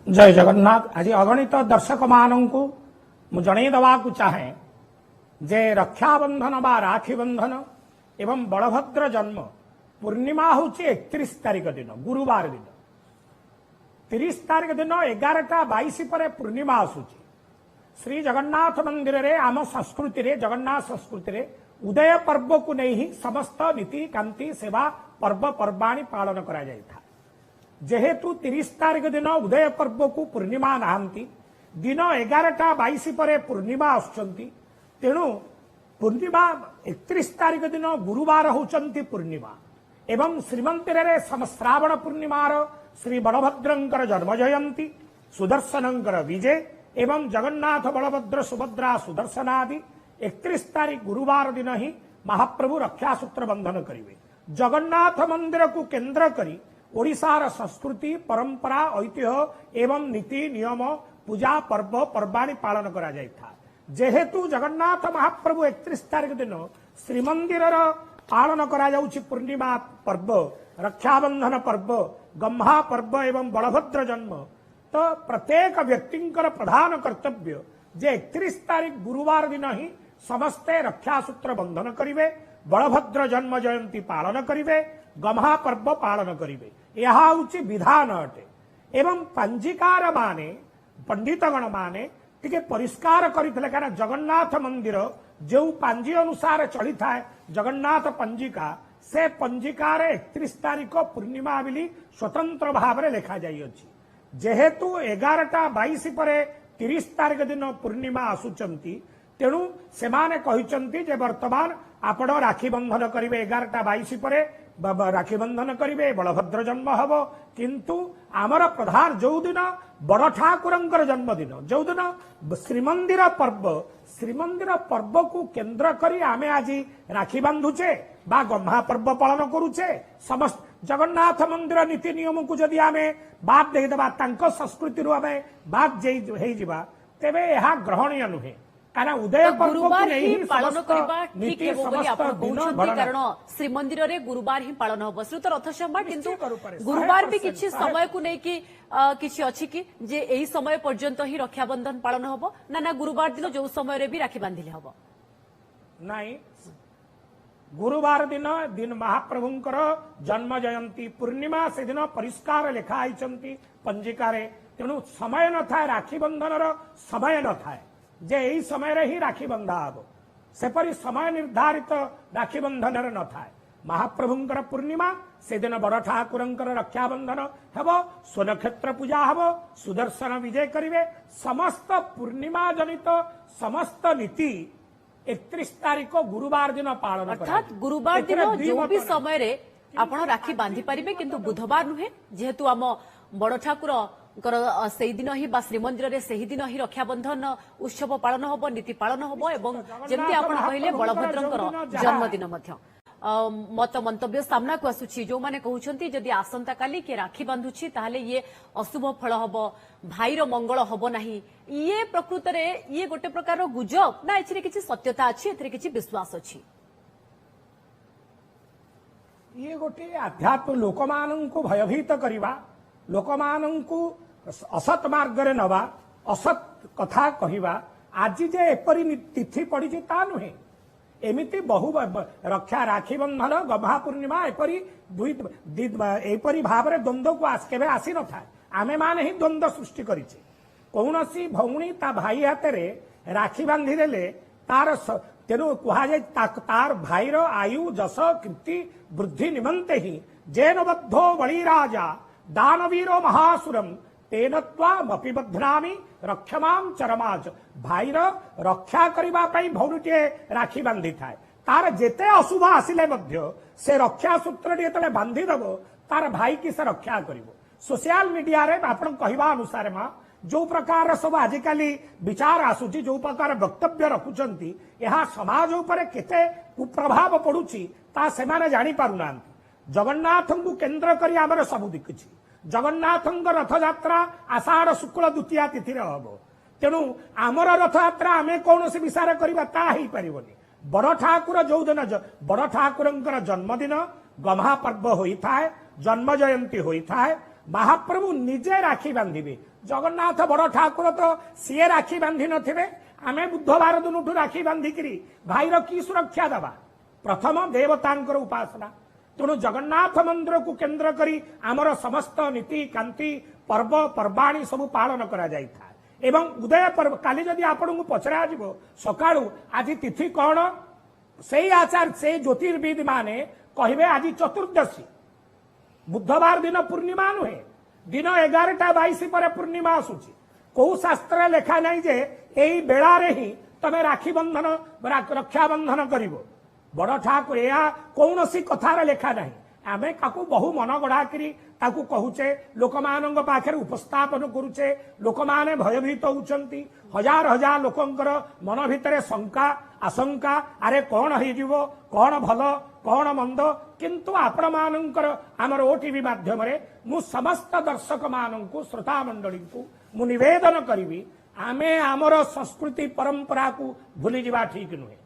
ଜୟ ଜଗନ୍ନାଥ। ଆଜି ଅଗଣିତ ଦର୍ଶକମାନଙ୍କୁ ମୁଁ ଜଣେଇ ଦେବାକୁ ଚାହେଁ ଯେ ରକ୍ଷାବନ୍ଧନ ବା ରାକ୍ଷୀ ବନ୍ଧନ ଏବଂ ବଳଭଦ୍ର ଜନ୍ମ ପୂର୍ଣ୍ଣିମା ହେଉଛି 31 ତାରିଖ ଦିନ, ଗୁରୁବାର ଦିନ। 30 ତାରିଖ ଦିନ 11ଟା 22 ପରେ ପୂର୍ଣ୍ଣିମା ଆସୁଛି। ଶ୍ରୀ ଜଗନ୍ନାଥ ମନ୍ଦିରରେ, ଆମ ସଂସ୍କୃତିରେ, ଜଗନ୍ନାଥ ସଂସ୍କୃତିରେ ଉଦୟ ପର୍ବକୁ ନେଇ ହିଁ ସମସ୍ତ ନୀତିକାନ୍ତି, ସେବା, ପର୍ବପର୍ବାଣୀ ପାଳନ କରାଯାଇଥାଏ। ଯେହେତୁ 30 ତାରିଖ ଦିନ ଉଦୟ ପର୍ବକୁ ପୂର୍ଣ୍ଣିମା ନାହାନ୍ତି, ଦିନ 11ଟା 22 ପରେ ପୂର୍ଣ୍ଣିମା ଆସୁଛନ୍ତି, ତେଣୁ ପୂର୍ଣ୍ଣିମା 31 ତାରିଖ ଦିନ ଗୁରୁବାର ହେଉଛନ୍ତି ପୂର୍ଣ୍ଣିମା ଏବଂ ଶ୍ରୀମନ୍ଦିରରେ ଶ୍ରାବଣ ପୂର୍ଣ୍ଣିମାର ଶ୍ରୀ ବଳଭଦ୍ରଙ୍କର ଜନ୍ମ ଜୟନ୍ତୀ, ସୁଦର୍ଶନଙ୍କର ବିଜେ ଏବଂ ଜଗନ୍ନାଥ, ବଳଭଦ୍ର, ସୁଭଦ୍ରା, ସୁଦର୍ଶନ ଆଦି 31 ତାରିଖ ଗୁରୁବାର ଦିନ ହିଁ ମହାପ୍ରଭୁ ରକ୍ଷାସୂତ୍ର ବନ୍ଧନ କରିବେ। ଜଗନ୍ନାଥ ମନ୍ଦିରକୁ କେନ୍ଦ୍ର କରି ଓଡ଼ିଶାର ସଂସ୍କୃତି, ପରମ୍ପରା, ଐତିହ୍ୟ ଏବଂ ନୀତି ନିୟମ, ପୂଜା, ପର୍ବ ପର୍ବାଣୀ ପାଳନ କରାଯାଇଥାଏ। ଯେହେତୁ ଜଗନ୍ନାଥ ମହାପ୍ରଭୁ 31 ତାରିଖ ଦିନ ଶ୍ରୀମନ୍ଦିରର ପାଳନ କରାଯାଉଛି ପୂର୍ଣ୍ଣିମା ପର୍ବ, ରକ୍ଷାବନ୍ଧନ ପର୍ବ, ଗହ୍ମା ପର୍ବ ଏବଂ ବଳଭଦ୍ର ଜନ୍ମ, ତ ପ୍ରତ୍ୟେକ ବ୍ୟକ୍ତିଙ୍କର ପ୍ରଧାନ କର୍ତ୍ତବ୍ୟ ଯେ 31 ତାରିଖ ଗୁରୁବାର ଦିନ ହିଁ ସମସ୍ତେ ରକ୍ଷାସୂତ୍ର ବନ୍ଧନ କରିବେ, ବଳଭଦ୍ର ଜନ୍ମ ଜୟନ୍ତୀ ପାଳନ କରିବେ, ଗହ୍ମା ପର୍ବ ପାଳନ କରିବେ। ଏହା ହେଉଛି ବିଧାନ ଅଟେ। ଏବଂ ପଞ୍ଜିକାର ମାନେ, ପଣ୍ଡିତଗଣ ମାନେ ଟିକେ ପରିଷ୍କାର କରିଥିଲେ, କାରଣ ଜଗନ୍ନାଥ ମନ୍ଦିର ଯେଉଁ ପାଞ୍ଜି ଅନୁସାରେ ଚଳିଥାଏ, ଜଗନ୍ନାଥ ପଞ୍ଜିକା, ସେ ପଞ୍ଜିକାରେ 31 ତାରିଖ ପୂର୍ଣ୍ଣିମା ବୋଲି ସ୍ୱତନ୍ତ୍ର ଭାବରେ ଲେଖାଯାଇଅଛି। ଯେହେତୁ 11ଟା 22 ପରେ 30 ତାରିଖ ଦିନ ପୂର୍ଣ୍ଣିମା ଆସୁଛନ୍ତି, ତେଣୁ ସେମାନେ କହିଛନ୍ତି ଯେ ବର୍ତ୍ତମାନ ଆପଣ ରାକ୍ଷୀ ବନ୍ଧନ କରିବେ, 11ଟା 22 ପରେ ରାକ୍ଷୀ ବନ୍ଧନ କରିବେ, ବଳଭଦ୍ର ଜନ୍ମ ହବ। କିନ୍ତୁ ଆମର ପ୍ରଧାନ ଯୋଉଦିନ ବଡ ଠାକୁରଙ୍କର ଜନ୍ମଦିନ, ଯୋଉଦିନ ଶ୍ରୀମନ୍ଦିର ପର୍ବ, ଶ୍ରୀମନ୍ଦିର ପର୍ବକୁ କେନ୍ଦ୍ର କରି ଆମେ ଆଜି ରାକ୍ଷୀ ବାନ୍ଧୁଛେ ବା ଗହ୍ମା ପର୍ବ ପାଳନ କରୁଛେ। ସମସ୍ତ ଜଗନ୍ନାଥ ମନ୍ଦିର ନୀତି ନିୟମକୁ ଯଦି ଆମେ ବାଦ ଦେଇଦେବା, ତାଙ୍କ ସଂସ୍କୃତିରୁ ଆମେ ବାଦ ହେଇଯିବା, ତେବେ ଏହା ଗ୍ରହଣୀୟ ନୁହେଁ। କାରଣ ଉଦୟ ତ ପର୍ବକୁ ଗୁରୁବାର ନେଇ ହିଁ ହିଁ ପାଳନ ସମସ୍ତ କରିବା ଠିକ ନୀତି, ହେବ ବୋଲି ସମସ୍ତ ଆପଣ ଦିନ କହୁଛନ୍ତି, ଗଣନା। କାରଣ ଶ୍ରୀମନ୍ଦିରରେ ଗୁରୁବାର ହିଁ ପାଳନ ହବ। ଶ୍ରୀଯୁକ୍ତ ରଥ ସମ୍ରାଟ, କିନ୍ତୁ ନିଶ୍ଚିତ ରୂପରେ, ଗୁରୁବାର ବି 100%, କିଛି 100। ସମୟକୁ ନେଇକି କିଛି ଅଛି କି ଯେ ଏହି ସମୟ ପର୍ଯ୍ୟନ୍ତ ହିଁ ରକ୍ଷାବନ୍ଧନ ପାଳନ ହବ, ନା ନା ଗୁରୁବାର ଦିନ ଯୋଉ ସମୟରେ ବି ରାକ୍ଷୀ ବାନ୍ଧିଲେ ହବ? ନାଇଁ, ଗୁରୁବାର ଦିନ ଦିନ ମହାପ୍ରଭୁଙ୍କର ଜନ୍ମ ଜୟନ୍ତୀ ପୂର୍ଣ୍ଣିମା, ସେଦିନ ପରିଷ୍କାର ଲେଖା ହେଇଛନ୍ତି ପଞ୍ଜିକାରେ। ତେଣୁ ସମୟ ନଥାଏ, ରାକ୍ଷୀ ବନ୍ଧନର ସମୟ ନଥାଏ ଯେ ଏଇ ସମୟରେ ହିଁ ରାକ୍ଷୀ ବନ୍ଧା ହବ, ସେପରି ସମୟ ନିର୍ଦ୍ଧାରିତ ରାକ୍ଷୀ ବନ୍ଧନରେ ନଥାଏ। ମହାପ୍ରଭୁଙ୍କର ପୂର୍ଣ୍ଣିମା ସେଦିନ ବଡ ଠାକୁରଙ୍କର ରକ୍ଷାବନ୍ଧନ ହେବ, ସ୍ୱନକ୍ଷତ୍ର ପୂଜା ହେବ, ସୁଦର୍ଶନ ବିଜେ କରିବେ। ସମସ୍ତ ପୂର୍ଣ୍ଣିମା ଜନିତ ସମସ୍ତ ନୀତି 31 ତାରିଖ ଗୁରୁବାର ଦିନ ପାଳନ ଅର୍ଥାତ୍ କରାଯିବ। ଗୁରୁବାର ଦିନ ଏଥିରେ ଯୋଉ ଦ୍ୱିମତ ବି ନାହିଁ। ସମୟରେ ଆପଣ ରାକ୍ଷୀ ବାନ୍ଧି ପାରିବେ, କିନ୍ତୁ ବୁଧବାର ନୁହେଁ, ଯେହେତୁ ଆମ ବଡ ଠାକୁରଙ୍କର ସେଇଦିନ ହିଁ ବା ଶ୍ରୀମନ୍ଦିରରେ ସେହିଦିନ ହିଁ ରକ୍ଷାବନ୍ଧନ ଉତ୍ସବ ପାଳନ ହବ, ନୀତି ପାଳନ ହବ ଏବଂ ଯେମିତି ଆପଣ କହିଲେ ମହାପ୍ରଭୁଙ୍କର ବଳଭଦ୍ରଙ୍କର ଯୋଉଦିନ ଯାହା ଜନ୍ମଦିନ ମଧ୍ୟ। ମତ ମନ୍ତବ୍ୟ ସାମ୍ନାକୁ ଆସୁଛି, ଯୋଉମାନେ କହୁଛନ୍ତି ଯଦି ଆସନ୍ତାକାଲି କିଏ ରାକ୍ଷୀ ବାନ୍ଧୁଛି ତାହେଲେ ଇଏ ଅଶୁଭ ଫଳ ହବ, ଭାଇର ମଙ୍ଗଳ ହବ ନାହିଁ। ଇଏ ପ୍ରକୃତରେ ଇଏ ଗୋଟେ ପ୍ରକାରର ଗୁଜବ ନା ଏଥିରେ କିଛି ସତ୍ୟତା ଅଛି, ଏଥିରେ କିଛି ବିଶ୍ୱାସ ଅଛି? ଇଏ ଗୋଟିଏ ଆଧ୍ୟାତ୍ମ ଲୋକମାନଙ୍କୁ ଭୟଭୀତ କରିବା, ଲୋକମାନଙ୍କୁ ଅସତ୍ ମାର୍ଗରେ ନବା, ଅସତ୍ କଥା କହିବା। ଆଜି ଯେ ଏପରି ତିଥି ପଡ଼ିଛି ତା ନୁହେଁ। ଏମିତି ବହୁ ରକ୍ଷା, ରାକ୍ଷୀ ବନ୍ଧନ, ଗହ୍ମା ପୂର୍ଣ୍ଣିମା ଏପରି ଦୁଇ ଏପରି ଭାବରେ ଦ୍ୱନ୍ଦ୍ୱକୁ କେବେ ଆସିନଥାଏ। ଆମେମାନେ ହିଁ ଦ୍ୱନ୍ଦ୍ୱ ସୃଷ୍ଟି କରିଛେ। କୌଣସି ଭଉଣୀ ତା ଭାଇ ହାତରେ ରାକ୍ଷୀ ବାନ୍ଧି ଦେଲେ ତାର ତେଣୁ କୁହାଯାଏ ତାର ଭାଇର ଆୟୁ, ଯଶ, କୀର୍ତ୍ତି ବୃଦ୍ଧି ନିମନ୍ତେ ହିଁ ଯେନ ବଦ୍ଧୋ ବଳିରାଜା ଦାନବୀର ମହାସୁରମ ତେନ ତ୍ୱାମପି ବଧ୍ନାମି ରକ୍ଷମାಂ ଚରମାଚ। ଭାଇର ରକ୍ଷା କରିବା ପାଇଁ ଭଉଣୀଟିଏ ରାକ୍ଷୀ ବାନ୍ଧିଥାଏ। ତାର ଯେତେ ଅଶୁଭ ଆସିଲେ ମଧ୍ୟ ସେ ରକ୍ଷା ସୂତ୍ରଟି ଯେତେବେଳେ ବାନ୍ଧିଦେବ, ତାର ଭାଇକି ସେ ରକ୍ଷା କରିବ। ସୋସିଆଲ ମିଡିଆରେ ଆପଣ କହିବା ଅନୁସାରେ ମା, ଯୋଉ ପ୍ରକାର ସବୁ ଆଜିକାଲି ବିଚାର ଆସୁଛି, ଯୋଉ ପ୍ରକାର ବକ୍ତବ୍ୟ ରଖୁଛନ୍ତି, ଏହା ସମାଜ ଉପରେ କେତେ କୁପ୍ରଭାବ ପଡୁଛି ତା ସେମାନେ ଜାଣିପାରୁନାହାନ୍ତି। ଜଗନ୍ନାଥଙ୍କୁ କେନ୍ଦ୍ର କରି ଆମର ସବୁ କିଛି। ଜଗନ୍ନାଥଙ୍କ ରଥଯାତ୍ରା ଆଷାଢ଼ ଶୁକ୍ଳ ଦ୍ୱିତୀୟା ତିଥିରେ ହବ। ତେଣୁ ଆମର ରଥଯାତ୍ରା ଆମେ କୌଣସି ବିଚାର କରିବା ତା ହେଇପାରିବନି। ବଡ ଠାକୁର ଯୋଉଦିନ ବଡ ଠାକୁରଙ୍କର ଜନ୍ମଦିନ ଗହ୍ମା ପର୍ବ ହୋଇଥାଏ, ଜନ୍ମ ଜୟନ୍ତୀ ହୋଇଥାଏ, ମହାପ୍ରଭୁ ନିଜେ ରାକ୍ଷୀ ବାନ୍ଧିବେ। ଜଗନ୍ନାଥ ବଡ଼ ଠାକୁର ତ ସିଏ ରାକ୍ଷୀ ବାନ୍ଧି ନଥିବେ, ଆମେ ବୁଧବାର ଦିନଠୁ ରାକ୍ଷୀ ବାନ୍ଧିକିରି ଭାଇର କି ସୁରକ୍ଷା ଦେବା? ପ୍ରଥମ ଦେବତାଙ୍କର ଉପାସନା। ତେଣୁ ଜଗନ୍ନାଥ ମନ୍ଦିରକୁ କେନ୍ଦ୍ର କରି ଆମର ସମସ୍ତ ନୀତି କାନ୍ତି, ପର୍ବ ପର୍ବାଣୀ ସବୁ ପାଳନ କରାଯାଇଥାଏ। ଏବଂ ଉଦୟ ପର୍ବ କାଲି ଯଦି ଆପଣଙ୍କୁ ପଚରାଯିବ ସକାଳୁ ଆଜି ତିଥି କଣ, ସେଇ ଆଚାର ସେଇ ଜ୍ୟୋତିର୍ବିଦ ମାନେ କହିବେ ଆଜି ଚତୁର୍ଦ୍ଦଶୀ। ବୁଧବାର ଦିନ ପୂର୍ଣ୍ଣିମା ନୁହେଁ, ଦିନ 11:22 ପରେ ପୂର୍ଣ୍ଣିମା ଆସୁଛି। କୋଉ ଶାସ୍ତ୍ରରେ ଲେଖା ନାହିଁ ଯେ ଏଇ ବେଳାରେ ହିଁ ତମେ ରାକ୍ଷୀ ବନ୍ଧନ, ରକ୍ଷାବନ୍ଧନ କରିବ। ବଡ ଠାକୁର ଏହା କୌଣସି କଥାର ଲେଖା ନାହିଁ। ଆମେ ତାକୁ ବହୁ ମନ ଗଢାକିରି ତାକୁ କହୁଛେ, ଲୋକମାନଙ୍କ ପାଖରେ ଉପସ୍ଥାପନ କରୁଛେ, ଲୋକମାନେ ଭୟଭୀତ ହଉଛନ୍ତି। ହଜାର ହଜାର ଲୋକଙ୍କର ମନ ଭିତରେ ଶଙ୍କା, ଆଶଙ୍କା, ଆରେ କଣ ହେଇଯିବ, କଣ ଭଲ କଣ ମନ୍ଦ। କିନ୍ତୁ ଆପଣମାନଙ୍କର ଆମର ଓଟିଭି ମାଧ୍ୟମରେ ମୁଁ ସମସ୍ତ ଦର୍ଶକମାନଙ୍କୁ, ଶ୍ରୋତା ମଣ୍ଡଳୀଙ୍କୁ ମୁଁ ନିବେଦନ କରିବି, ଆମେ ଆମର ସଂସ୍କୃତି ପରମ୍ପରାକୁ ଭୁଲିଯିବା ଠିକ ନୁହେଁ।